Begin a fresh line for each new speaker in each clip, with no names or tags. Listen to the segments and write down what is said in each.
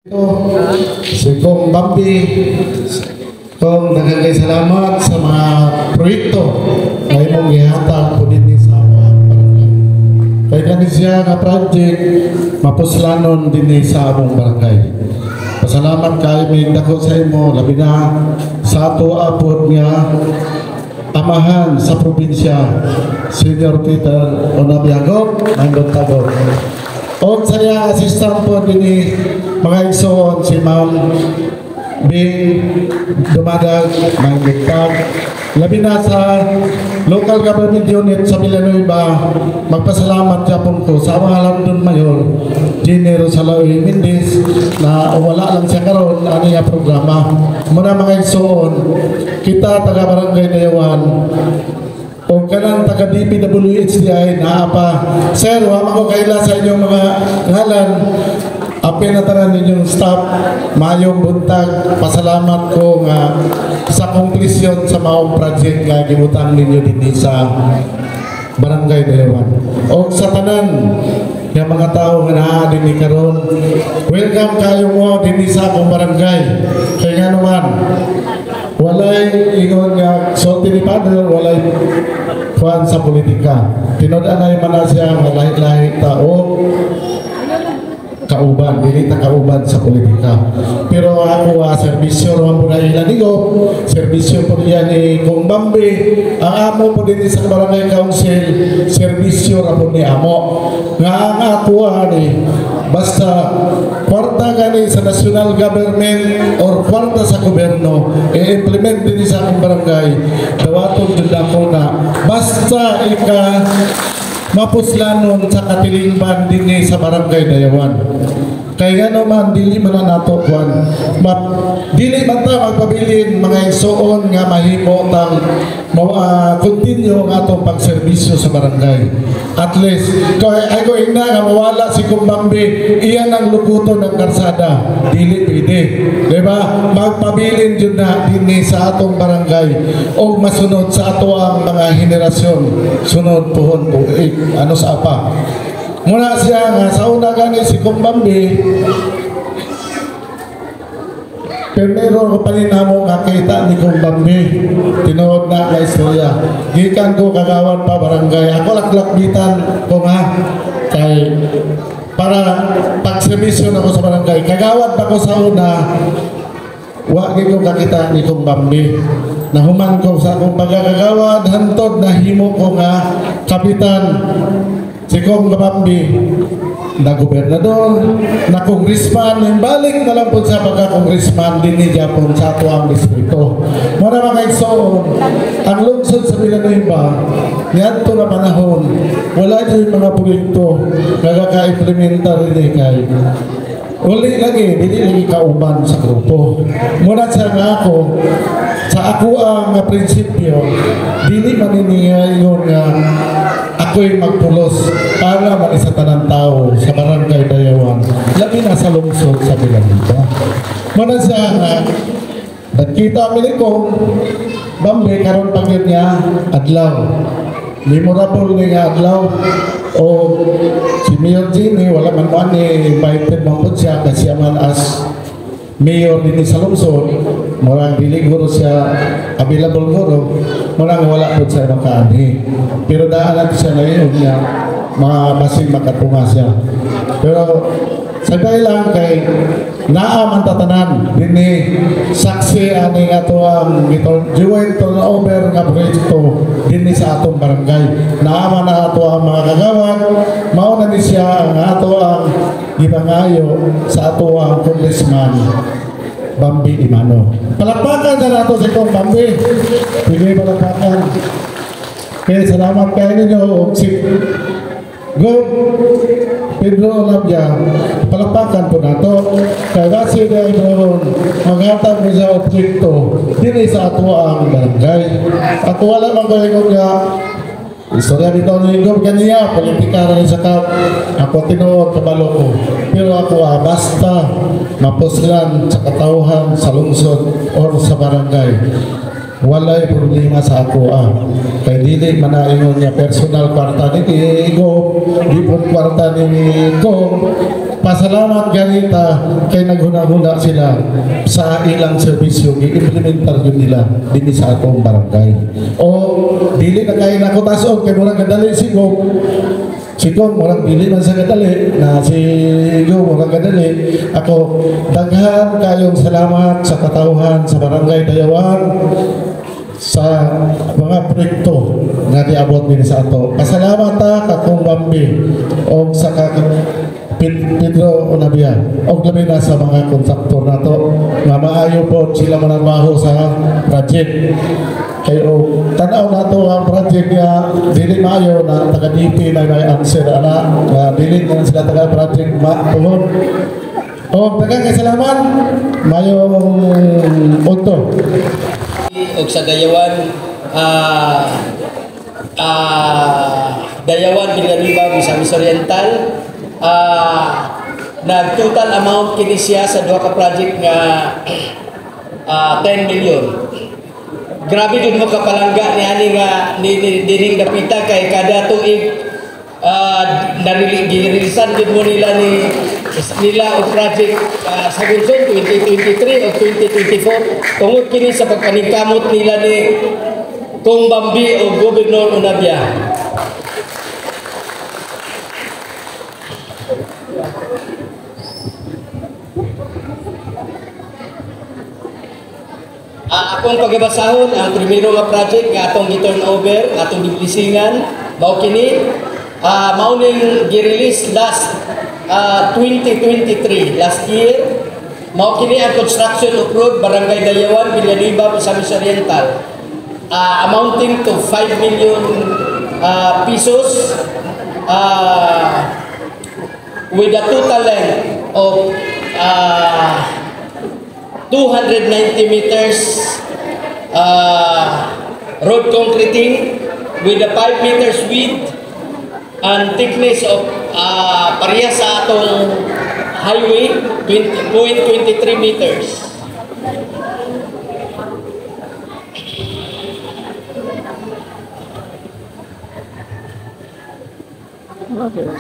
Ito, si Kong Bambi, Kong, daghang salamat sa mga proyekto na imong gihatag po dinhi sa among barangay. Kay kani siya nga project mapuslanon dinhi sa among barangay. Pasalamat kay may dako sa imo, labi na sa ato apod nga amahan sa probinsya, Senior Peter Onabiagop, nandun tagor. O sa iya assistant po dinhi, mga igsoon, si Ma'am Bing Dumadag, Manggitag. Labi na sa local government unit sa Villanueva, magpasalamat japon ko sa mga London Mayor, Jenny Rosaloy Mendez, na wala lang siya karon ani nga programa. Muna, mga igsoon, kita taga Barangay Dayawan, o kanang taga DPWHDI naa pa. Sir, wa man ko kaila sa inyong mga ngalan. Apil na tanan ninyong staff, mayong buntag, pasalamat ko nga sa completion sa maong project nga gibutang ninyo dinhi sa Barangay Dayawan. O sa tanan nga mga tao nga naa dinhi karon, welcome kayo mo dinhi sa akong barangay. Kay nga naman, walay ingon nga sulti ni Father, walay kuan sa politika. Tinud-anay man na siya nga lahi-lahi tao kauban, dili ta kauban sa politika. Pero ako, serbisyo naman po na ila ni Gov, serbisyo po niya ni Kong Bambi, ang amo po din sa barangay council, serbisyo ra po ni amo. Nga ang ako ani, basta kwarta gani sa national government or kwarta sa gobyerno, i-implement din sa akong barangay, dawaton jud ako na basta ika mapuslanon sa katilingban dinhi sa Barangay Dayawan. Kay nga naman, dili man na nato kwan. Dili man ta magpabilin, mga igsoon, nga mahimo tang continue ang atong pagserbisyo sa barangay. At least, kay ay ko ingna nga mawala si Kong Bambi, iyan ang lukuton ng karsada. Dili pwede. Di ba? Magpabilin jud na dinhi sa atong barangay o masunod sa ato ang mga henerasyon sunod puhon tuig ano sa apa. Muna siya nga sa una gani si Kong Bambi, primero ko paninamo nga kita ni Kong Bambi, tinuod na nga istorya. Gikan ko kagawad pa barangay. Ako laklakbitan ko nga kay para pagserbisyo na ko sa barangay. Kagawad pa ko sa una, wa gyud ko kakita ni Kong Bambi. Nahuman ko sa akong pagkakagawad, hantod nahimo ko nga kapitan si Kong Bambi, na gobernador, na congressman, balik na lang po sa pagka-congressman din ni Japon sa ato ang distrito. Muna, mga igsoon, ang lungsod sa Villanueva, niadto na panahon, wala yung mga proyekto nga kaka-implementa rin eh, kay uli lagi, dili lagi kauban sa grupo. Muna siya nga ako, sa ako ang nga prinsipyo, dili man niya yun nga ako'y magpulos para man sa tanan tao sa Barangay Dayawan, labi na sa lungsod sa Villanueva. Muna siya nga, nagkita mi ni Kong Bambi karon pag yun niya adlaw. Memorable ni nga adlaw o si Mayor Jimmy wala man mo ani invited man po siya kasi siya man as mayor din sa lungsod, murang dili guro siya available guro, murang wala po siya makaanhi. Pero daan natin siya ngayon niya, mga basing makatunga siya. Pero sabay lang kay naa man tatanan dinhi saksi ani ato ang ito joint turnover nga proyekto dinhi sa atong barangay. Naa man na ato ang mga kagawad, mao na ni siya ang ato ang gipangayo sa ato ang congressman Bambi Emano. Palakpakan sa nato si Kong Bambi. Sige, palakpakan. Kaya salamat kayo ninyo og si Gov Pedro Olabia, palakpakan po nato. Kaya kasi dahil doon, maghatag mo sa objekto, dili sa ato ang barangay. At wala man kayo nga, istorya dito ni Gov kaniya, politika rin sa kap, ako tinuod kabalo ko. Pero ako basta mapuslan sa katawhan, sa lungsod, or sa barangay, walay problema sa ako ah. Kay dili man na ingon niya personal kwarta ni Gov, di po kwarta ni Gov. Pasalamat ganita kay naghuna-huna sila sa ilang serbisyo, gi-implementar yun nila dinhi sa atong barangay. O dili na kay nako tason kay murag kadali si Gong. Si Gong murag dili man sa kadali na si Gong murag kadali. Ako daghan kayong salamat sa katawhan sa Barangay Dayawan sa mga proyekto nga giabot dinhi sa ato. Pasalamat ta kakong Bambi o sa kak Pedro Onabia o labi na sa mga kontraktor nato nga maayo po sila manarbaho sa project. Kay o tan-aw nato ang project nga dili maayo na taga DP na may answer ana nga dili man sila taga project ma tuhod. O daghang kay salamat, mayong udto.
Og sa Dayawan, Dayawan, Villanueva, Misamis Oriental, nag total amount kini siya sa duha ka project nga 10 million. Grabe jud mo kapalangga ni ani nga ni diring dapita kay kada tuig narili girilisan jud mo nila ni nila og project sa Gunson 2023 o 2024 tungod kini sa pagpaningkamot nila ni Kong Bambi o Gobernador Onabia. Akong pagabasahon ang primero nga project nga atong gi-turn over, atong giblisingan, mao kini mao ning gi-release last 2023, last year. Mao kini ang construction of road Barangay Dayawan, Villanueva, Misamis Oriental, amounting to 5 million pesos, with a total length of 290 meters road concreting with a 5 meters width and thickness of pareha sa atong highway 20.23 meters.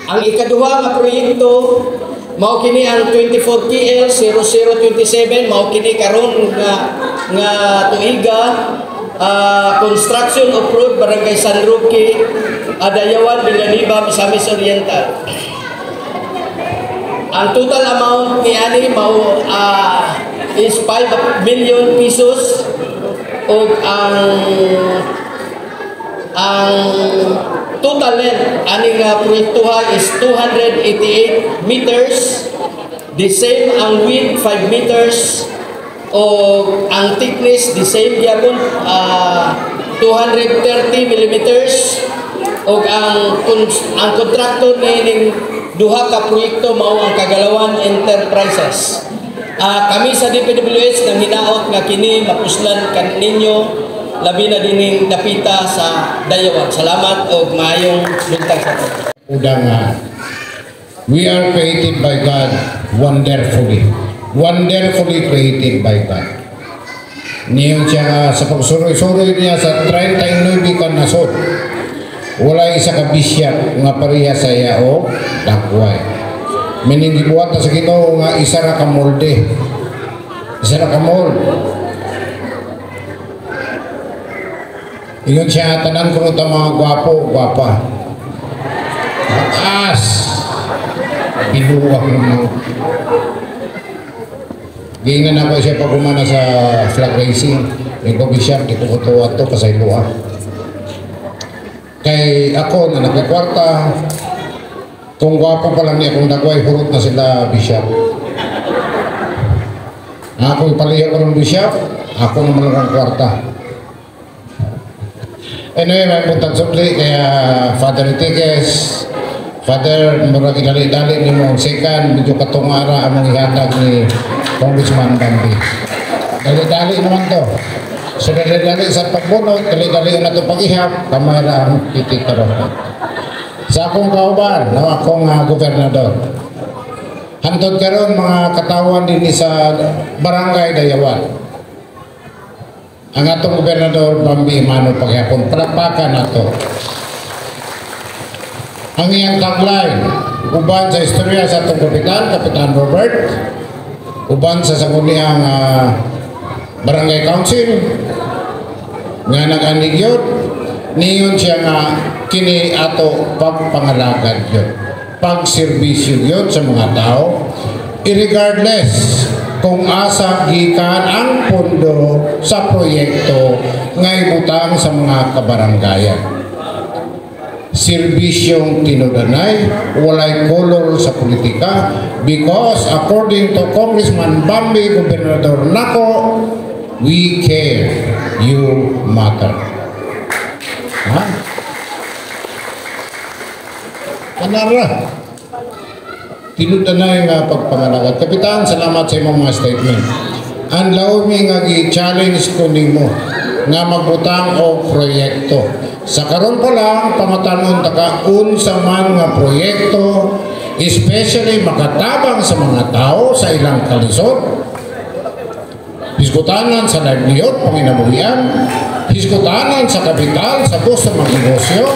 Ang ikaduha nga proyekto mao kini ang 24 KL 0027, mao kini karon nga nga tuiga, construction of road Barangay San Roque, Dayawan, Villanueva, Misamis Oriental. Ang total amount ni ani mao is 5 million pesos ug ang total length ani nga proyektuha is 288 meters, the same ang width 5 meters o ang thickness the same gyapon 230 millimeters og ang kontraktor niining duha ka proyekto mao ang Kagalawan Enterprises. Kami sa DPWH nang hinaot nga kini mapuslan kaninyo labi na dining dapita sa Dayawan. Salamat og maayong buntag sa ato.
Una nga, we are created by God wonderfully. Wonderfully created by God. Niyon siya nga sa pagsuroy-suroy niya sa 39 ka nasod, wala isa ka bisyak nga pareha sa iya o dagway. Meaning gibuhat na sa Ginoo nga isa ra ka molde. Isa ra ka mold. Ingon siya, tanan ko ito mga gwapo, gwapa. Mataas! Binuwag naman. Giingnan ako siya pag humana sa flag racing. Yung komisyar, di ko kutuwa ito, kasayloa. Kay ako na nagkakwarta, kung gwapo pa lang niya, kung nagway, hurot na sila bishop. Ako ipaliha ko ng bishop, ako naman lang ang kwarta. Anyway, may puntang sukli, kaya Father Tiques, Father, murag idali-dali ni mo, second, medyo katungara among ihatag ni Congressman Bambi. Dali-dali naman to. So dali-dali sa pagbunot, dali-dali na ito pag-ihap, kamay ra ang titik karon. Sa akong kauban, no, akong gobernador. Hantod karon mga katawan din sa Barangay Dayawan. Ang atong gobernador Bambi Emano paghapon, palakpakan nato. Ang iyang tagline, Uban sa istorya sa atong kapitan, Kapitan Robert, uban sa sangguniang Barangay Council, nga nag-anig yun, niyon siya nga kini ato pagpangalagad yun, pagserbisyo yun sa mga tao, irregardless kung asa gikan ang pondo sa proyekto nga ibutang sa mga kabaranggayan. Serbisyong tinudanay, walay kolor sa politika, because according to Congressman Bambi, Gobernador nako, we care, you matter. Ha? Kanara. Tinudanay nga pagpangalagad. Kapitan, salamat sa imong mga statement. Ang laumi nga gi-challenge ko nimo nga magbutang og proyekto. Sa karon pa lang, pangutanon ta ka unsa man nga proyekto, especially makatabang sa mga tao sa ilang kalisod, hisgutanan sa livelihood, panginabuhian, hisgutanan sa kapital, sa gusto magnegosyo.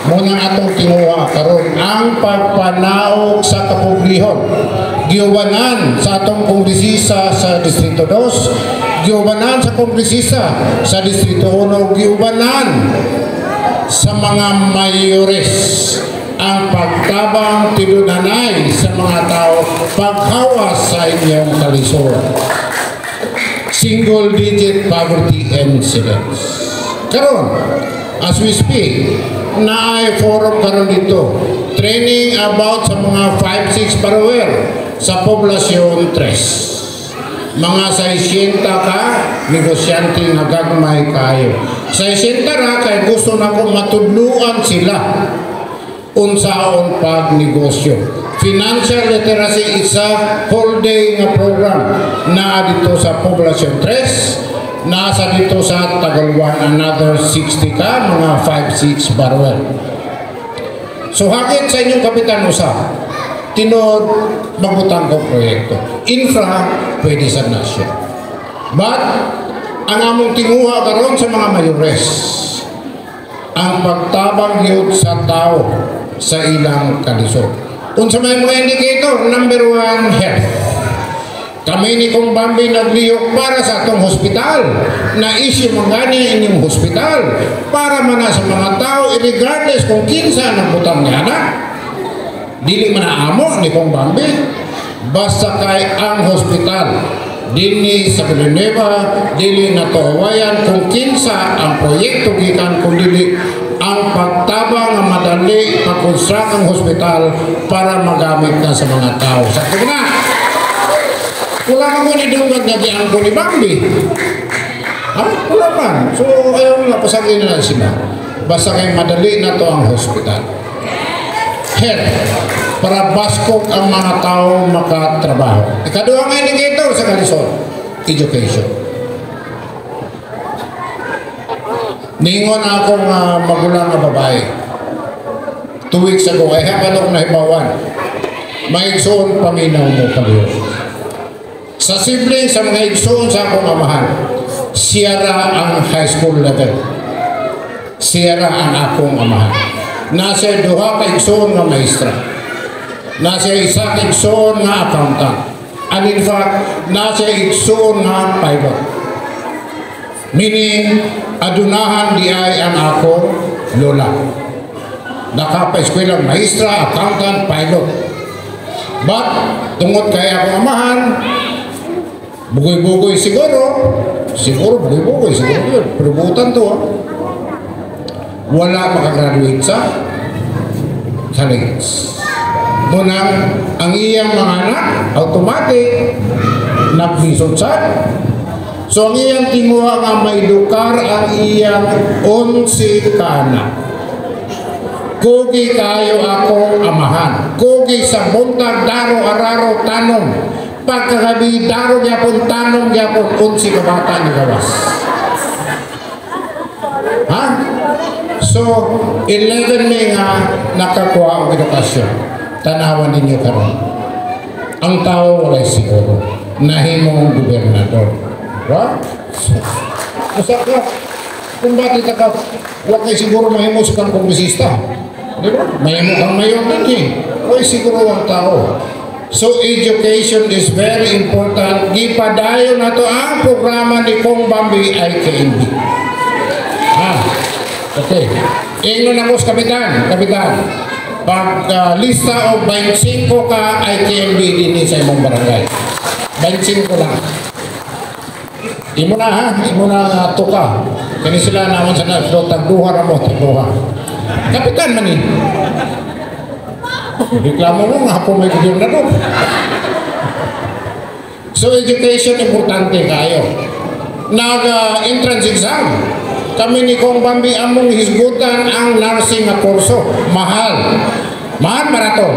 Muna atong tinguha karon ang pagpanaog sa kapobrehon. Giubanan sa atong kongresista sa Distrito 2, giubanan sa kongresista sa Distrito 1, giubanan sa mga mayores ang pagtabang tinunanay sa mga tao paghawas sa inyong kalisod. Single digit poverty incidence. Karon, as we speak, naay forum karon dito. Training about sa mga 5-6 borrower sa Poblacion 3. Mga 600 ka negosyante nga gagmay kayo. 600 ra kay gusto nako matudluan sila unsaon pagnegosyo. Financial literacy is a whole day nga program naa dito sa Poblacion 3, nasa dito sa Tagalwan another 60 ka mga 5-6 borrower. So hagit sa inyong kapitan usa, tinuod magbutang ko proyekto. Infra, pwede sa nasyon. But ang among tinguha karon sa mga mayores, ang pagtabang gyud sa tao sa ilang kalisod. Unsa may mga indicator? Number 1, health. Kami ni Kong Bambi naglihok para sa atong hospital. Na issue man gani inyong hospital para man na sa mga tao, regardless kung kinsa nagbutang niya na. Dili man na amo ni Kong Bambi. Basta kay ang hospital dinhi sa Villanueva, dili na tuawayan kung kinsa ang proyekto gikan, kung dili ang pagtabang nga madali pag-construct ang hospital para magamit na sa mga tao. Sa na, wala ka mo ni dunggan nga giangko ni Bambi. Ha? Wala man. So, ayaw na, pasagin na lang sila. Basta kay madali na to ang hospital. Health. Para baskog ang mga tao makatrabaho. Ikaduha nga indicator sa kalisod, education. Ningon akong magulang nga babae. 2 weeks ago, ay habalok na hibawan. Maigsoon paminaw mo palihog. Sa sibling sa mga igsoon sa akong amahan, siya ra ang high school level. Siya ra ang akong amahan. Nasa duha ka igsoon nga maestra. Nasa isa ka igsoon nga accountant. And in fact, nasa igsoon nga pilot. Meaning, adunahan di ay ang akong lola. Nakapa-eskwela maestra, accountant, pilot. But, tungod kay akong amahan, bugoy-bugoy siguro, siguro bugoy-bugoy, siguro yun, pero buutan to, ah. Wala makagraduate sa college. Munang, ang iyang mga anak, automatic, naglisod sa. So, ang iyang tinguha nga maedukar ang iyang 11 ka anak. Kugi kayo akong amahan. Kugi sa buntag, daro, araro, tanom. Pagkagabi, daro gyapon, tanom gyapon, 11 ka bata ni gawas. Ha? So, 11 may nga nakakuha og edukasyon. Tanawan ninyo karon. Ang tao walay siguro. Nahimong gobernador. Right? Usa ka. Kung bakit ka, wa kay siguro mahimo sa kang kongresista. Di ba? May mukhang mayor din eh. Uy, siguro ang tao. So education is very important. Gipadayon na to ang programa ni Kong Bambi IKMB. Ah, okay. Ingnon ako sa kapitan, kapitan. Pag lista og 25 ka IKMB dinhi sa imong barangay. 25 lang. Imo na ha, imo na tuka. Kani sila naman sa na tagduha ra mo, tagduha. Kapitan man ni. Reklamo mo nga po may gobernador. So education, importante kayo. Nag entrance exam. Kami ni Kong Bambi, among hisgutan ang nursing nga kurso. Mahal. Mahal marato.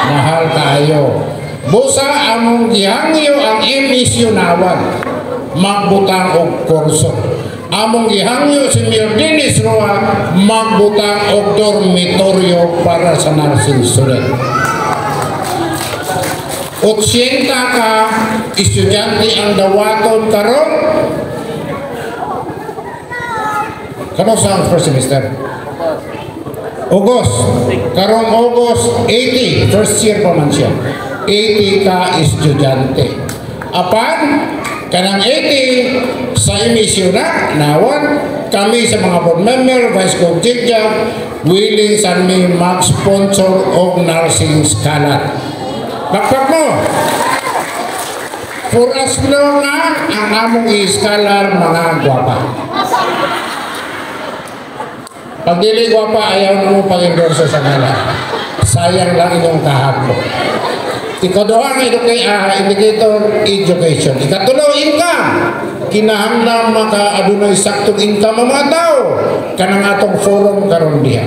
Mahal kayo. Busa among gihangyo ang MSU Naawan magbutang og kurso. Among gihangyo si Mayor Dennis Roa magbutang og dormitoryo para sa nursing student. 80 ka estudyante ang dawaton karon. Kano sa ang first semester? August. Karong August, 80. First year pa man siya. 80 ka estudyante. Apan, kanang 80 sa emission na, nawan, kami sa mga board member, Vice Gov Jigja, willing sa mi mag-sponsor og nursing scholar. Bakpak mo! For as long nga ang among i-scholar mga gwapa. Pag dili gwapa, ayaw na mo pag-endorso sa ngala. Sayang lang inyong kahapon. Ikaduha nga indicator, education. Ikatulo, income. Kinahanglan maka adunay saktong income ang mga tao. Kanang atong forum karon diha.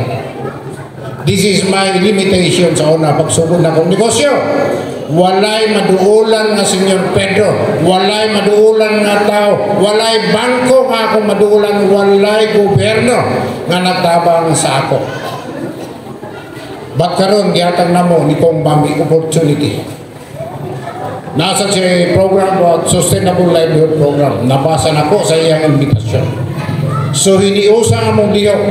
This is my limitation sa una pagsugod na akong negosyo. Walay maduulan nga Senyor Pedro, walay maduulan nga tao, walay bangko nga akong maduulan, walay gobyerno nga nagtabang sa ako. But karon gihatag namo ni Kong Bambi opportunity. Nasa si program about Sustainable Livelihood Program. Nabasa na ko sa iyang imbitasyon. So hiniusa ang among diyok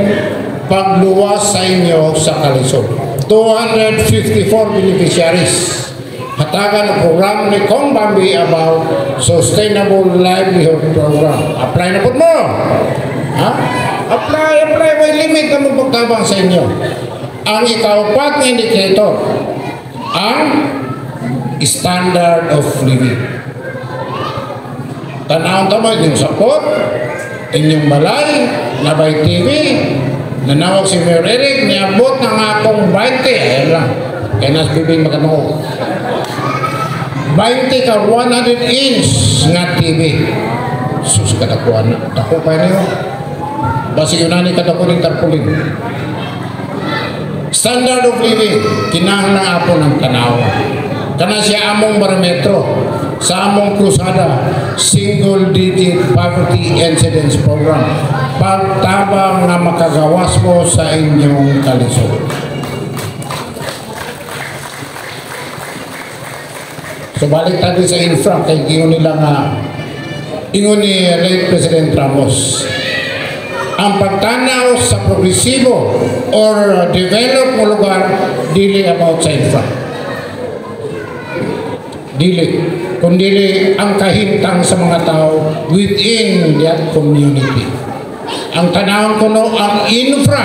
pagluwas sa inyo sa kalisod. 254 beneficiaries. Hatagan ang program ni Kong Bambi about Sustainable Livelihood Program. Apply na po mo. Ha? Apply, apply. May limit na mong pagtabang sa inyo. Ang ikaapat na indicator, ang standard of living. Tanawon ta mo inyong support, inyong balay, nabay TV, nanawag si Mayor Eric, niabot na nga akong 20, ayan lang, kaya nas bibing makanoo. 20 ka 100 inch nga TV. Sus, kadakuan na. Dako pa niyo. Basig yun ni kadako ng tarpaulin. Standard of living, kinahanglan apon ang tanaw. Kana siya among barometro sa among krusada, Single Digit Poverty Incidence Program. Pagtabang nga makagawas mo sa inyong kalisod. So balik tayo sa infra, kay ingon nila nga, ingon ni late President Ramos, ang pagtanaw sa progresibo or develop mo lugar, dili about sa infra. Dili. Kundili ang kahintang sa mga tao within that community. Ang tanawon ko no, ang infra.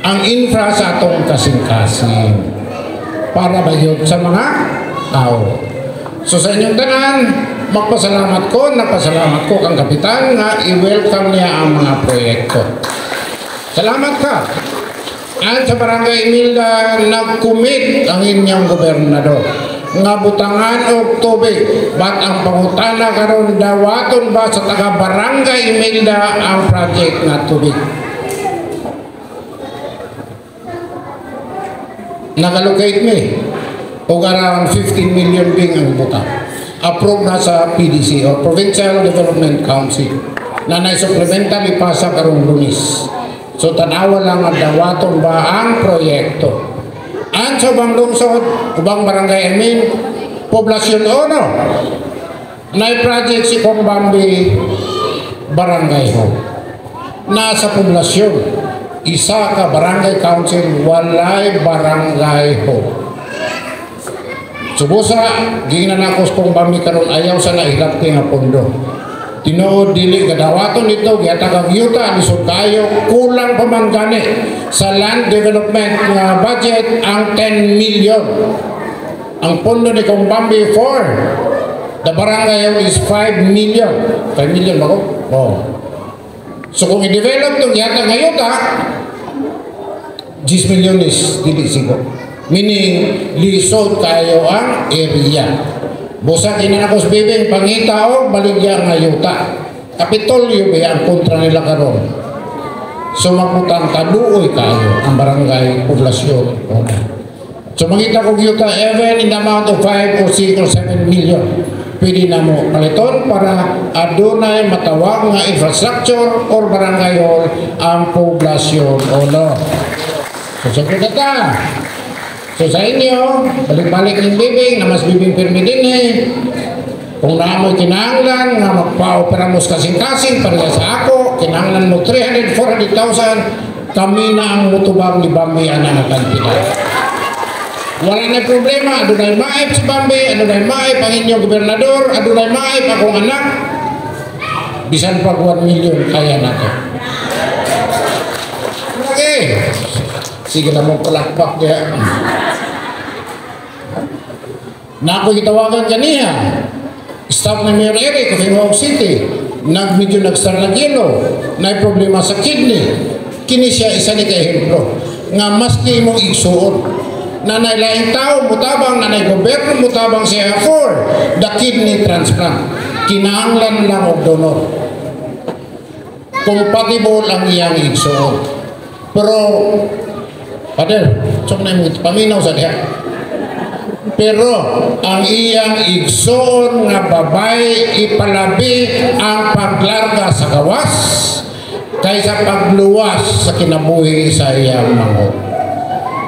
Ang infra sa atong kasing-kasing. Para ba yun sa mga tao. So sa inyong tanan, magpasalamat ko, napasalamat ko kang kapitan nga i-welcome niya ang mga proyekto. Salamat ka. At sa Barangay Imelda, nag-commit ang inyong gobernador nga butangan og tubig. But ang pangutana karon, dawaton ba sa taga Barangay Imelda ang project nga tubig? Nag-allocate mi og around 15 million bing ang butang. Approve na sa PDC or Provincial Development Council na na-supplemental ipasa karong Lunes. So tanawa lang ang dawaton ba ang proyekto. Ang sa ubang lungsod, ubang barangay, I mean, poblasyon ono, na project si Kong Bambi Barangay Hall. Nasa poblasyon. Isa ka barangay council, walay barangay hall. Subusa, giingnan ako kung bami karon, ayaw sa nailapti nga pondo. Tinuod dili kadawaton dito, gihatag ang yuta, lisod kayo, kulang pa man gani sa land development nga budget ang 10 million. Ang pondo ni Kong Bambi for the barangay hall is 5 million. 5 million ba ko? Oh. So kung i-develop itong gihatag nga yuta, 10 milyones dili sigo. Meaning, lisod kayo ang area. Busa kini na ko bibing pangita og baligya nga yuta. Kapitolyo ba ang kontra nila karon. So magbutang kaluoy kayo ang barangay poblasyon. So mangita kog yuta even in the amount of 5 or 6 or 7 million. Pwede na mo paliton para adunay matawag nga infrastructure or barangay hall ang poblasyon o no. So sa ta. So sa inyo, balik-balik ng bibing, na mas bibing pirmi din eh. Kung naa mo'y kinahanglan nga magpa-opera mo sa kasing-kasing para sa ako, kinahanglan mo 300, 400,000, kami na ang mutubang ni Bambi ana nga kantidad. Wala na problema, adunay maip si Bambi, adunay maip ang inyong gobernador, adunay maip akong anak. Bisan pag 1 million, kaya na to. Okay. Sige na mong palakpak diha. Na ako gitawagan kaniya. Staff ni Mayor Eric of Inoog City. Nag medyo nag-start na yelo. Na problema sa kidney. Kini siya isa ni ka ehemplo nga maski imong igsuon, nanay laing tao mutabang, nanay gobyerno mutabang siya for the kidney transplant. Kinahanglan lang og donor. Compatible ang iyang igsuon. Pero, Father, so na mo paminaw sa diha. Pero ang iyang igsoon nga babae ipalabi ang paglarga sa gawas kaysa pagluwas sa kinabuhi sa iyang manghod.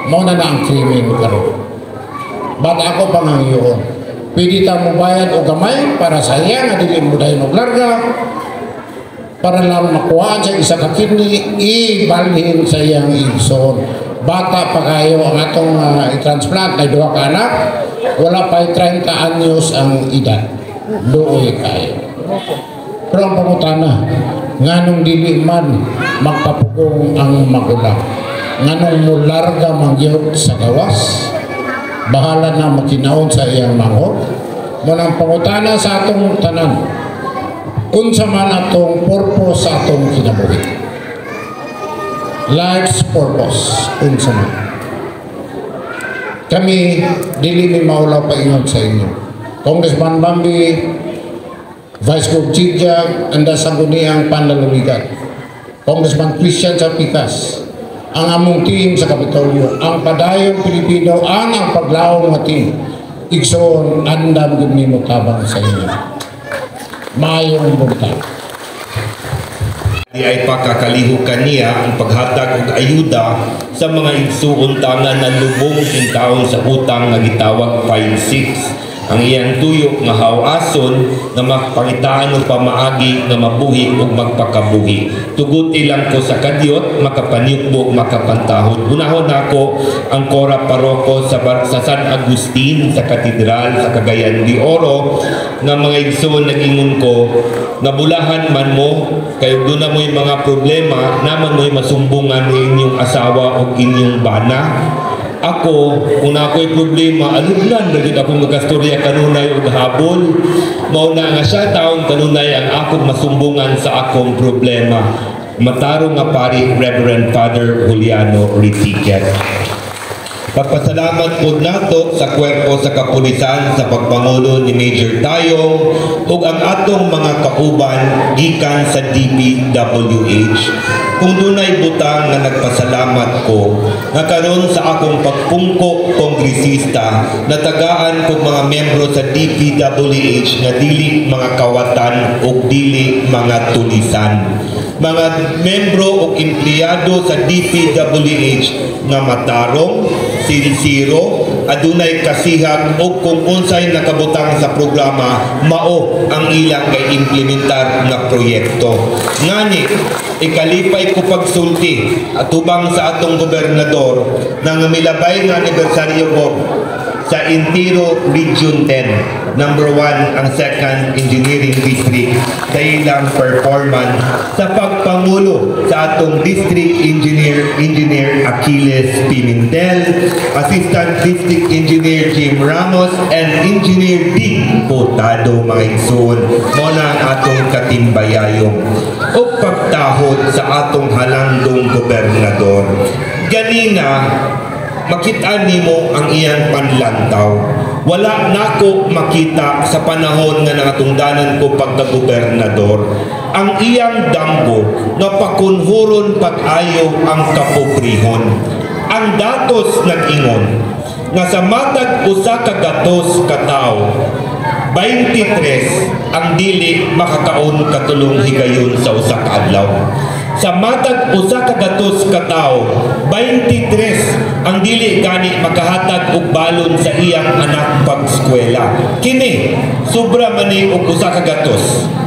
Mao na na ang krimen karon. But ako pangangyoon. Pwede ta mo bayad og gamay para sa iya nga dili mo dayon og larga para lang makuhaan sa isa ka kidney, ibalhin sa iyang igsoon. Bata pa kayo ang atong i-transplant na duha ka anak, wala pa 30 anyos ang edad. Luoy kayo. Pero ang pangutana, nganong dili man magpapugong ang magulang? Nganong mularga man gyud sa gawas? Bahala na makinaon sa iyang manghod. Munang pangutana sa atong tanan, unsa man atong purpose sa atong kinabuhi? Life's purpose, unsa man? Kami, dili mi maulaw paingon sa inyo. Congressman Bambi, Vice Gov Jijag, anda sangguniang panlalawigan. Congressman Christian Sapikas, ang among team sa Kapitolyo, ang padayong Pilipino, ang paglaom nga team. Igsoon, andam gyud nimo tabang sa inyo. Maayong buntag.
Di ay pakakalihukan niya ang paghatag og ayuda sa mga igsuon tanga na lubong taon sa utang nga gitawag 5-6. Ang iyang tuyo nga hawason nga mapangitaan og pamaagi nga mabuhi ug magpakabuhi. Tugot ilang ko sa kadyot, makapanyukbo, makapantahod. Unahon nako ang Cora Paroko sa San Agustin sa Katedral sa Cagayan de Oro nga mga igsoon, nag-ingon ko nga bulahan man mo kay doon na mo'y mga problema naman mo'y masumbungan ni inyong asawa o inyong bana. Ako, kung na ako'y problema, alugnan na gid akong magkastorya kanunay og habol. Mao na nga siya taon kanunay ang akong masumbungan sa akong problema. Matarong nga pari, Reverend Father Juliano Ritiket. Pagpasalamat po nato sa kwerpo sa kapulisan sa pagpangulo ni Major Tayong ug ang atong mga kauban gikan sa DPWH. Kung dunay butang nga nagpasalamat ko nga karon sa akong pagpungko kongresista, natagaan kog mga membro sa DPWH nga dili mga kawatan ug dili mga tulisan. Mga membro o empleyado sa DPWH nga matarong, sinsiro, adunay kasihag o kung unsay nakabutang sa programa, mao ang ilang kay implementar nga proyekto. Ngani ikalipay ko pagsulti atubang sa atong gobernador nang milabay nga anibersaryo ko sa Intiro Region 10, number 1 ang second engineering district sa ilang performance sa pagpangulo sa atong district engineer, Engineer Achilles Pimentel, Assistant District Engineer Jim Ramos, and Engineer D. Cotado. Mga igsoon, mao na ang atong katimbayayong o pagtahod sa atong halangdong gobernador. Ganina makita nimo ang iyang panlantaw. Wala nako makita sa panahon nga nakatungdanan ko pagka-gobernador. Ang iyang damgo nga pakunhuron pag-ayo ang kapobrehon. Ang datos nag-ingon nga sa matag 100 ka tawo, 23 ang dili makakaon katulong higayon sa 1 ka adlaw. Sa matag 100 ka tawo, 23 ang dili gani makahatag og balon sa iyang anak pag-eskwela. Kini sobra man ni og 100.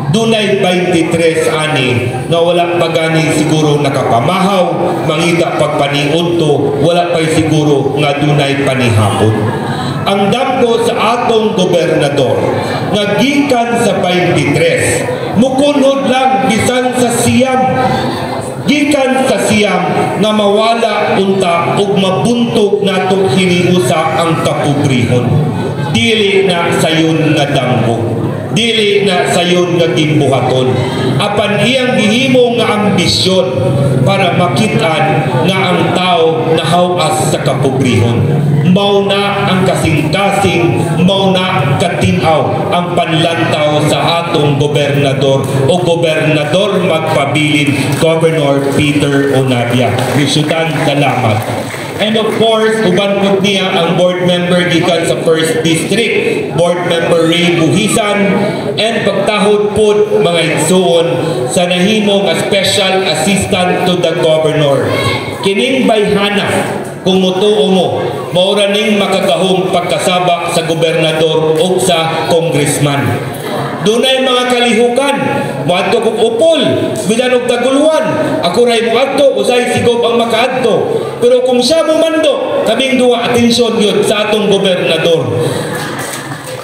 Dunay 23 ani nga wala pa gani siguro nakapamahaw, mangita pagpaniudto, wala pa'y siguro nga dunay panihapon. Ang damgo sa atong gobernador nga gikan sa 23, mukunhod lang bisan sa 9, gikan sa 9 nga mawala unta ug mabuntog natong hiniusa ang kapobrehon. Dili na sayon nga damgo, dili na sayon nga gimbuhaton, apan iyang gihimo nga ambisyon para makitaan nga ang tao nahawas sa kapobrehon. Mao na ang kasing-kasing, mao na katinaw ang panlantaw sa atong gobernador o gobernador magpabilin, Governor Peter Onabia. Risutan, salamat. And of course, uban pud niya ang board member gikan sa First District, Board Member Ray Buhisan, and pagtahod pod, mga igsuon, sa nahimo nga Special Assistant to the Governor. Kining bayhana, kung mutuo mo, maura ning makagahom pagkasaba sa gobernador o sa congressman. Dunay mga kalihukan, moadto kog Opol, bisan og Taguluan, ako ray moadto, usay si Gob ang makaadto. Pero kung siya mo mando, kaming duha atensyon yun sa atong gobernador.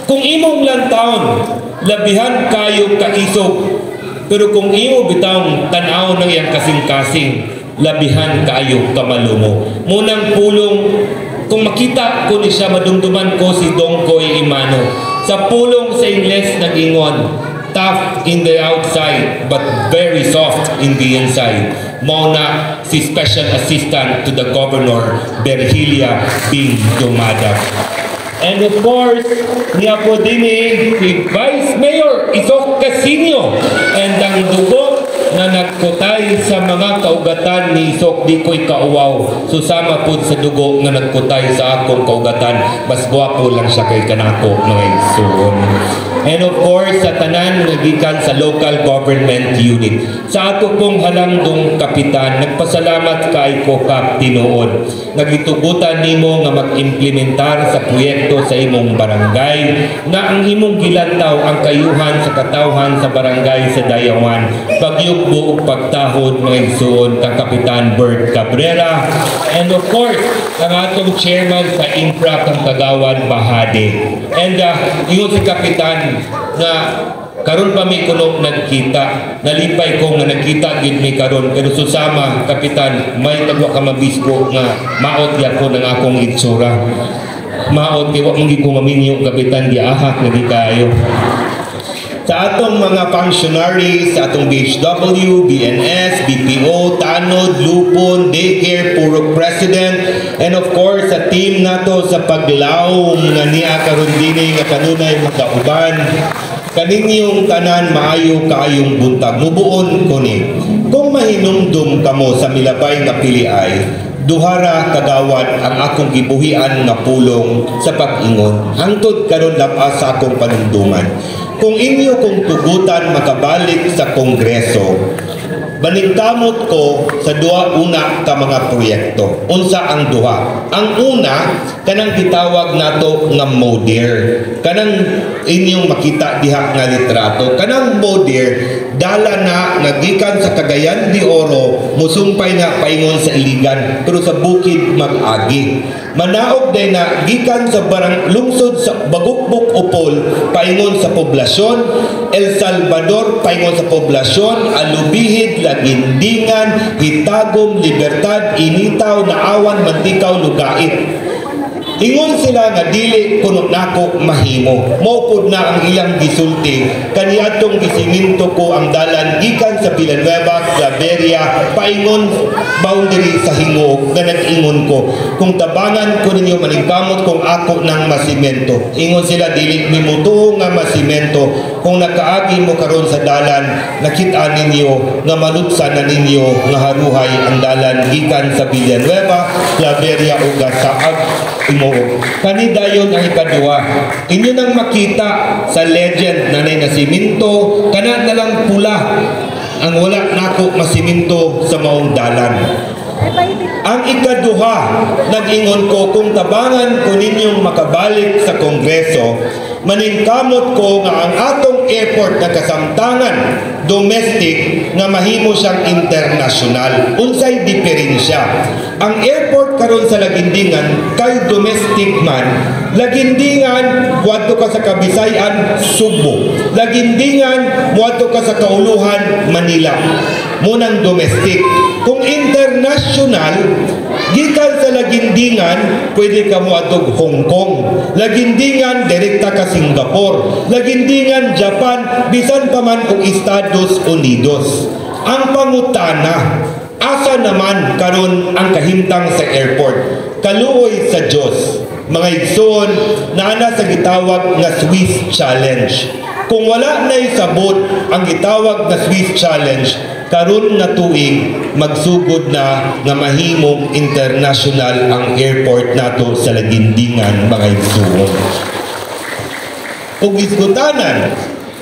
Kung imong lantawon, labihan kayo kaisog. Pero kung imo bitawng tan-aw ng iyang kasing-kasing, labihan kayo kamalumo. Munang pulong, kung makita ko ni siya, madumduman ko si Dongkoy Imano. Sa pulong sa Ingles nag-ingon, "Tough in the outside but very soft in the inside." Mao na si Special Assistant to the Governor, Berhilia Bing Dumadag. And of course, niya po din si Vice Mayor Isok Casiño and ang dugo na nagkutay sa mga kaugatan ni Isok, di ko'y kauwaw. Susama po sa dugo nga nagkutay sa akong kaugatan. Mas gwapo lang siya kay kanako, mga igsoon. And of course, sa tanan nga gikan sa local government unit. Sa ato pong halangdong kapitan, nagpasalamat kay ko, Kap, tinuod. Nagitugutan nimo nga mag-implementar sa proyekto sa imong barangay na ang imong gilantaw ang kayuhan sa katawhan sa barangay sa Dayawan. Pagyugbo ug pagtahod, mga igsuon, kang Kapitan Bert Cabrera. And of course, ang atong chairman sa Infra, kang Kagawad Bahade. And ingon si Kapitan nga karon pa mi kuno nagkita. Nalipay ko nga nagkita gid mi karon, pero susama, Kapitan, may tagwa ka mabisko nga maot ko ng akong itsura. Maot kay wa man gid ko maminyo, Kapitan, giahak na di kayo. Sa atong mga functionaries, sa atong BHW, BNS, BPO, Tanod, Lupon, Daycare, Purok President, and of course, sa team nato sa paglawom nga niya karon dinhi nga kanunay makauban, kaninyong tanan, maayo kaayong buntag. Mubuon ko ni. Kung mahinumdum kamo sa milabay nga piliay, duhara kagawad ang akong gibuhian nga pulong sa pag-ingon. Hangtod karon lapas sa akong panumduman. Kung inyo kong tugutan makabalik sa Kongreso, Maningkamot ko sa duha una ka mga proyekto. Unsa ang duha? Ang una, kanang gitawag nato nga MODIR. Kanang inyong makita diha nga litrato. Kanang MODIR, dala na nga gikan sa Cagayan de Oro, musumpay na paingon sa Iligan, pero sa bukid mag-agi. Manaog day na gikan sa barang lungsod sa Bagukbuk Opol paingon sa poblasyon, El Salvador paingon sa poblasyon, Alubijid, Lagindingan, Hitagom, Libertad, Initaw, Naawan, Manticao, Lugait. Ingon sila nga dili kuno nako mahimo. Mao pud na ang ilang gisulti kaniadtong gisiminto ko ang dalan gikan sa Villanueva, Claveria, paingon boundary sa Gingoog nga nag-ingon ko kung tabangan ko ninyo, maningkamot kung ako nang masimento. Ingon sila, dili mimutuo nga masimento. Kung nakaagi mo karon sa dalan, nakita ninyo nga malutsan na ninyo nga haruhay ang dalan gikan sa Villanueva, Claveria ug Saag Gingoog. Kani dayon ang ikaduha. Inyo nang makita sa legend na nay nasiminto, kana na lang pula ang wala nako masiminto sa maong dalan. Ang ikaduha, nag-ingon ko kung tabangan ko ninyong makabalik sa Kongreso, maningkamot ko nga ang atong airport na kasamtangan domestic nga mahimo siyang international. Unsay diferensya? Ang airport karon sa Lagindingan kay domestic man. Lagindingan muadto ka sa Kabisayan, Sugbo. Lagindingan muadto ka sa Kauluhan, Manila. Munang domestic. Kung international, gikan sa Lagindingan, pwede ka moadtog Hong Kong. Lagindingan, direkta ka Singapore. Lagindingan, Japan, bisan pa man og Estados Unidos. Ang pangutana, asa naman karon ang kahimtang sa airport? Kaluoy sa Diyos, mga igsoon, naana sa gitawag nga Swiss Challenge. Kung wala na'y sabot ang gitawag nga Swiss Challenge, karon nga tuig magsugod na nga mahimong international ang airport nato sa Lagindingan, mga igsoon. Ug hisgutanan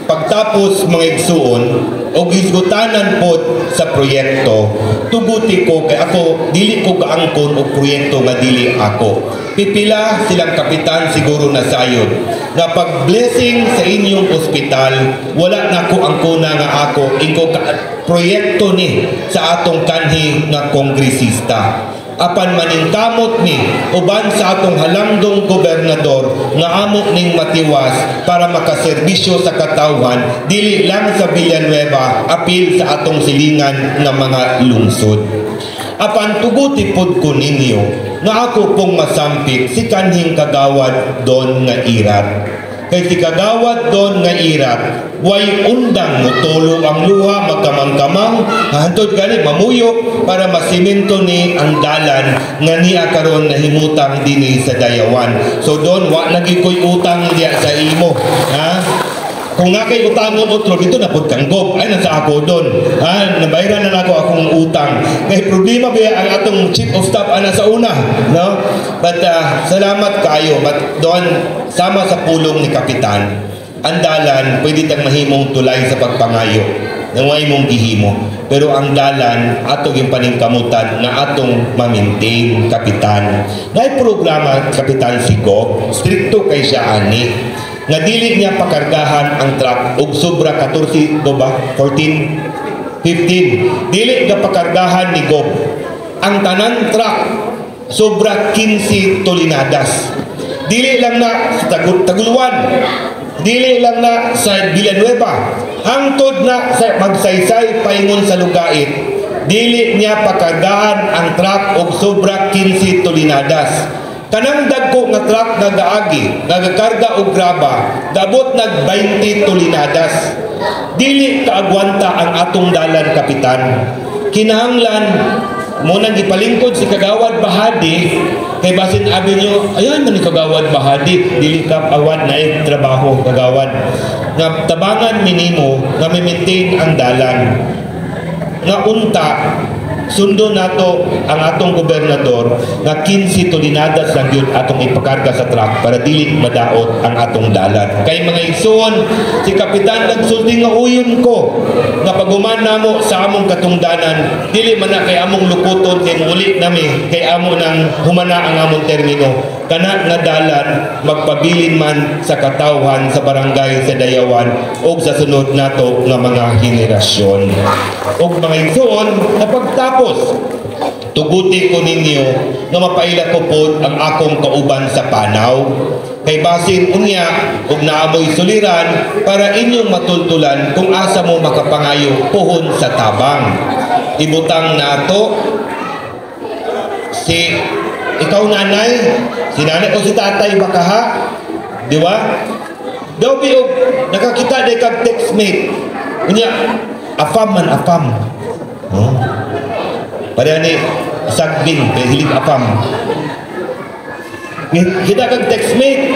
pagtapos, mga igsuon, og hisgutanan pod sa proyekto, tuguti ko kay ako dili ko kaangkon og proyekto nga dili ako. Pipila silang kapitan siguro na sayod nga pag blessing sa inyong ospital, wala na ko angkona nga ako ingko ka, proyekto ni sa atong kanhi nga kongresista, apan maningkamot ni uban sa atong halangdong gobernador nga amo ning matiwas para makaserbisyo sa katawhan, dili lang sa Villanueva, apil sa atong silingan nga mga lungsod. Apan tuguti pod ko ninyo nga ako pong masampit si kanhing kagawad Don nga Irat, kay si kagawad Don nga Irat way undang mutulo ang luha, magkamang-kamang, hantod gani mamuyok para masimento ni ang dalan nga niya karon nahimutang dinhi sa Dayawan. So Don, wa lagi ko'y utang diya sa imo, ha? Kung nga kay utangon otro dito na pud kang Gob. Ay, nasa ako doon. Ha, nabayaran na nako akong utang. Kay problema ba ang atong chief of staff ana sa una, no? But salamat kayo. But doon sama sa pulong ni Kapitan, ang dalan pwede tang mahimong tulay sa pagpangayo nang way mong gihimo. Pero ang dalan atong yung paningkamutan nga atong ma-maintain, Kapitan. Nay programa Kapitan si Gob, strikto kay siya ani nga dili niya pakargahan ang truck og sobra 14 do ba, 14, 15. Dili ga pakargahan ni Gob ang tanan truck sobra 15 toneladas. Dili lang na sa Taguluan, dili lang na sa Villanueva, hangtod na sa Magsaysay paingon sa Lugait, dili niya pakargahan ang truck og sobra 15 toneladas. Kanang dagko nga truck nga gaagi, nga gakarga og graba, gabot nag 20 toneladas. Dili kaagwanta ang atong dalan, Kapitan. Kinahanglan mo nang gipalingkod si Kagawad Bahadi kay basin abi nyo, ayan man ni Kagawad Bahadi, dili ka awad na trabaho, Kagawad. Nga tabangan minimo nga mi-maintain ang dalan. Nga unta Sundo nato ang atong gobernador nga 15 toneladas lang yun atong ipakarga sa truck para dili madaot ang atong dalan. Kay mga igsoon, si Kapitan nagsulti nga uyon ko nga paguman namo sa among katungdanan, dili man na kay among lukuton kay muuli nami kay amo nang humana ang among termino. Kana nga dalan magpabilin man sa katawhan sa barangay sa Dayawan og sa sunod nato nga mga henerasyon. Og mga igsoon, na pagtapos, tuguti ko ninyo nga mapaila ko pod ang akong kauban sa panaw. Kay basin unya og naamoy suliran para inyong matultulan kung asa mo makapangayo puhon sa tabang. Ibutang nato si ikaw nanay, si nanay o si tatay baka ha? Di ba? Daw bi og nakakita day kag textmate. Unya afam man afam. Oh. Pareha ni sagbin kay hilig afam. Kita kag textmate.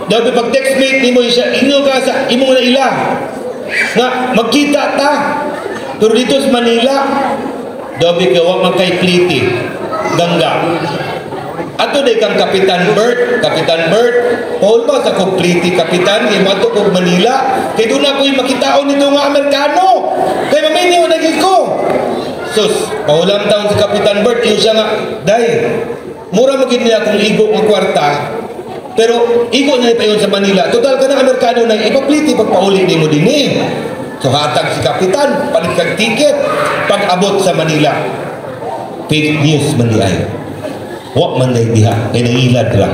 Daw bi pag textmate nimo siya inyo ka sa imong na ila. Nga magkita ta. Pero dito sa Manila, daw bi kay wa man kay pliti. Gangga. Ato day kang Kapitan Bert, Kapitan Bert, Paul ba sa kog pliti Kapitan, kay moadto kog Manila, kay doon ako'y makitaon nito nga Amerikano. Kay maminyo na gyud ko. Sus, pahulam taon si Kapitan Bert, yun siya nga, day, mura magid niya kung igo nga kwarta, pero igo na pa yun sa Manila. Total ka na Amerikano na ipapliti pagpauli nimo dinhi. So hatag si Kapitan, palit kag ticket, pag abot sa Manila. Fake news man di ay. Wa man day diha, kay nangilad ra.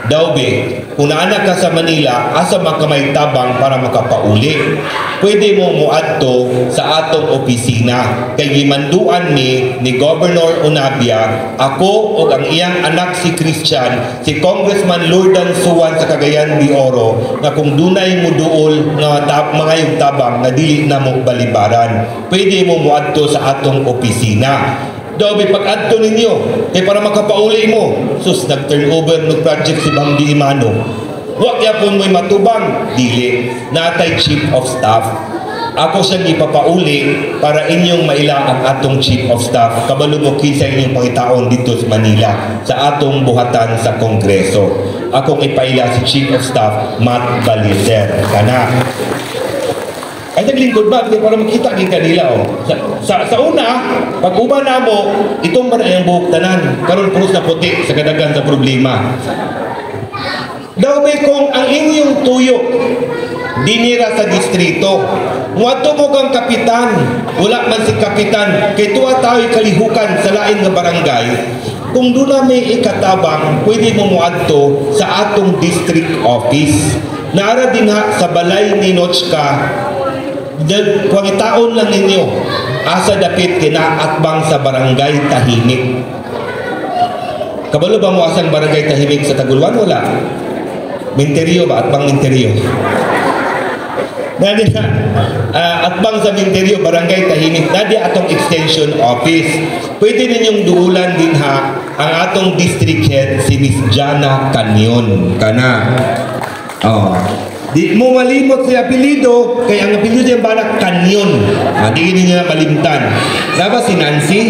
Daw be, kung naanak ka sa Manila, asa man ka may tabang para makapauli? Pwede mo muadto sa atong opisina. Kay gimanduan mi ni Governor Unabia, ako ug ang iyang anak si Christian, si Congressman Lurdan Suan sa Cagayan de Oro, nga kung dunay muduol nga mangayog tabang nga dili na mo balibaran, pwede mo muadto sa atong opisina. Daw may pag-adto ninyo, kay para makapauli mo. Sus, nag-turnover ng project si Bambi Emano. Wa gyapon mo'y matubang, dili. Natay chief of staff. Ako siyang ipapauli para inyong maila ang atong chief of staff. Kabalo mo kinsa inyong pangitaon dito sa Manila sa atong buhatan sa Kongreso. Akong ipaila si Chief of Staff Matt Balicer. Kana. Ay naglingkod ba? Para makita gid kanila oh. Sa una, pag uban namo, itong man ang buhok tanan. Karon puros na puti sa kadagan sa problema. Daw may kung ang inyong tuyo dinira sa distrito, muadto mo kang kapitan, wala man si kapitan, kay tuwa tayo'y kalihukan sa lain nga barangay. Kung doon na may ikatabang, pwede mo muadto sa atong district office. Naara din ha sa balay ni Notchka, pangitaon lang ninyo, asa dapit kinaatbang sa barangay Tahimik. Kabalo ba mo asang barangay Tahimik sa Taguluan? Wala. Minteryo ba? Atbang Minteryo. Nadi na, atbang sa Minteryo, barangay Tahimik, nadi atong extension office. Pwede ninyong duulan din ha ang atong district head si Miss Jana Canyon. Kana. Oh. Di mo malimot sa apelyido, kay ang apelyido niya bala Canyon. Di ninyo na malimtan. Dapat si Nancy.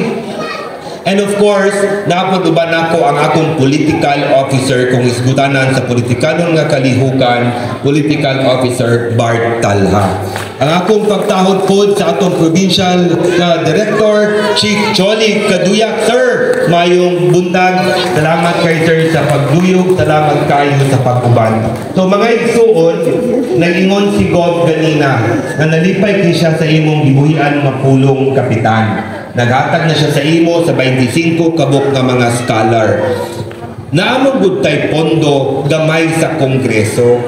And of course, napod uban nako ang akong political officer kung isgutanan sa politikalon nga kalihukan, political officer Bart Talha. Ang akong pagtahod pod sa atong provincial director, Chief Jolly Kaduyak. Sir, mayong buntag. Salamat kay sir sa pagduyog, salamat kayo sa pag-uban. So mga igsuon, nag-ingon si Gov ganina na nalipay kay siya sa imong gibuhian nga pulong kapitan. Naghatag na siya sa imo sa 25 kabuk nga mga scholar. Naamong gud tay pondo gamay sa Kongreso.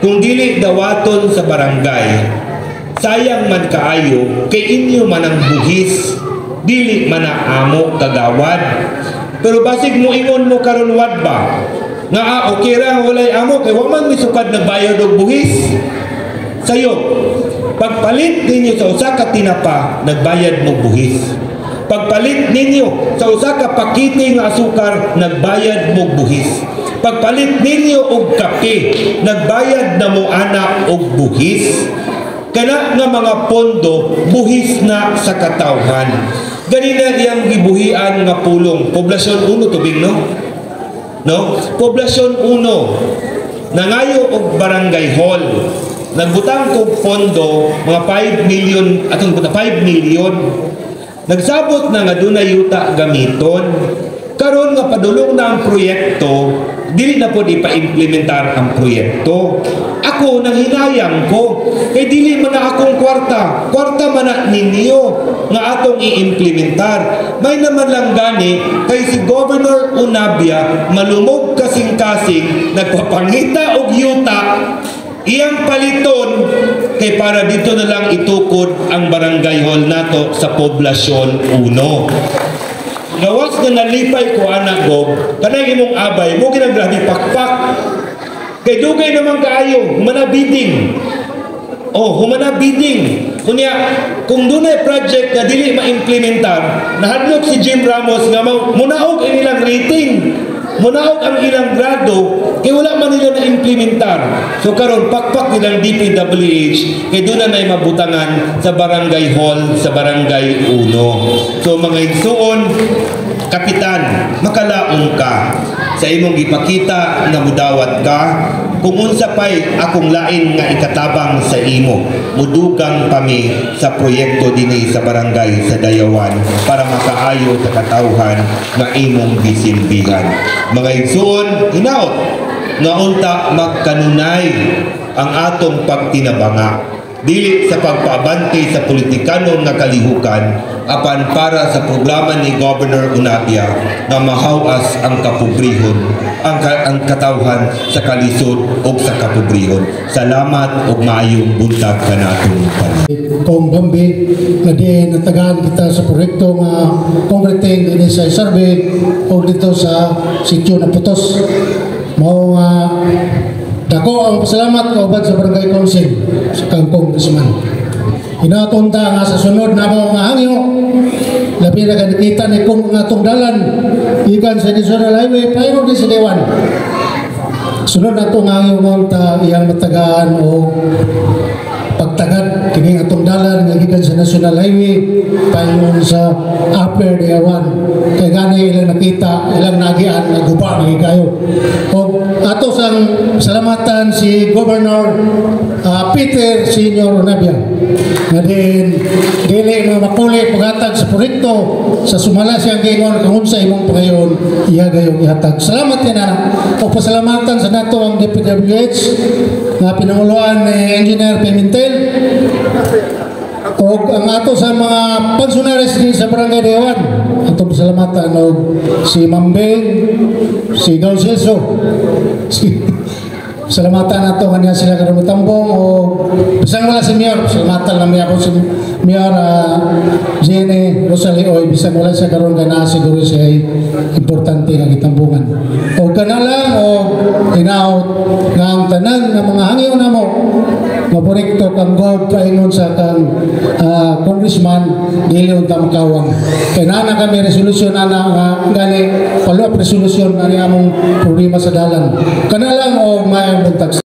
Kung dili dawaton sa barangay, sayang man kaayo kay inyo man ang buhis, dili man na amo kagawad. Pero basig mo ingon mo karon wad ba? Nga okay ra walay amo kay wa man misukad nagbayad og buhis. Sayo, pagpalit ninyo sa usa ka tinapa, nagbayad mo buhis. Pagpalit ninyo sa usa ka pakite nga asukar, nagbayad mo buhis. Pagpalit ninyo og kape, nagbayad na mo ana og buhis. Kana nga mga pondo, buhis na sa katawhan. Ganina iyang gibuhian nga pulong, Poblasyon 1 tubig, no? No? Poblasyon 1. Nangayo og barangay hall. Nagbutang kog pondo mga 5 million, atong buta 5 million. Nagsabot na nga dunay yuta gamiton. Karon nga padulong na ang proyekto, dili na pod ipa-implementar ang proyekto. Ako nanghinayang ko kay dili man na akong kwarta, kwarta man na ninyo nga atong i-implementar. May naman lang gani kay si Governor Unabia malumog kasing-kasing nagpapangita og yuta iyang paliton kay para dito na lang itukod ang barangay hall nato sa Poblasyon 1. Gawas na nalipay ko anak ko, kanang imong abay, mo ginagrabe pakpak. Kay dugay naman kaayo, humana bidding. Oh, humana bidding. Kunya, kung dunay project na dili ma-implementar, nahadlok si Jim Ramos nga munaog ang ilang rating. Munaog ang ilang grado, kay wala man nila na-implementar. So karon pakpak nilang DPWH, kay doon na na'y mabutangan sa barangay hall, sa barangay 1. So mga igsuon, kapitan, makalaong ka sa imong gipakita nga mudawat ka. Kung unsa pay akong lain nga ikatabang sa imo, mudugang kami sa proyekto dinhi sa barangay sa Dayawan para makaayo sa katawhan nga imong gisilbihan. Mga igsuon, hinaot nga unta magkanunay ang atong pagtinabanga dili sa pagpaabante sa politikanon nga kalihukan apan para sa programa ni Governor Unabia nga mahawas ang kapobrehon ang katawhan sa kalisod ug sa kapobrehon. Salamat ug maayong buntag kanatong tanan.
Kong Bambi nga diin natagaan kita sa proyekto nga concreting dinhi sa SRB o dito sa sitio na Putos. Mao nga dako ang pasalamat kauban sa Barangay Council sa kang congressman. Hinaot unta nga sa sunod na mo nga hangyo, labi na nakita ni kung nga atong dalan gikan sa National Highway paingon din sa Dewan. Sunod na itong hangyo nga unta iyang matagaan o pagtagad kini atong dalan nga gikan sa National Highway paingon sa Upper Dayawan, kay gani ilang nakita, ilang nagian nga guba na kayo. Og ato sang salamatan si Governor Peter Senior Unabia nga din dili na makuli paghatag sa proyekto sa sumala siyang giingon kung unsa imong pangayon, iya gayong ihatag. Salamat yan ana. O pasalamatan sa nato ang DPWH nga pinanguluan ni Engineer Pimentel og ang ato sa mga pensionaries din sa Barangay Dayawan. Atong pasalamatan og si Mambeng, si Don Celso, si salamatan nato kanya sila karon tambong o bisan wala si Mayor. Salamatan lang ako si Mayor Jenny Rosalie Oy, bisan wala siya karon kay naa siguro siya ay importante nga gitambungan. O kana lang, o hinaot nga ang tanan nga mga hangyo namo nga proyekto kang Gov paingon sa kang congressman dili unta makawang, kay naa na kami resolusyon ana nga gani follow up resolution ani among problema sa dalan. Kana lang o maayong buntag.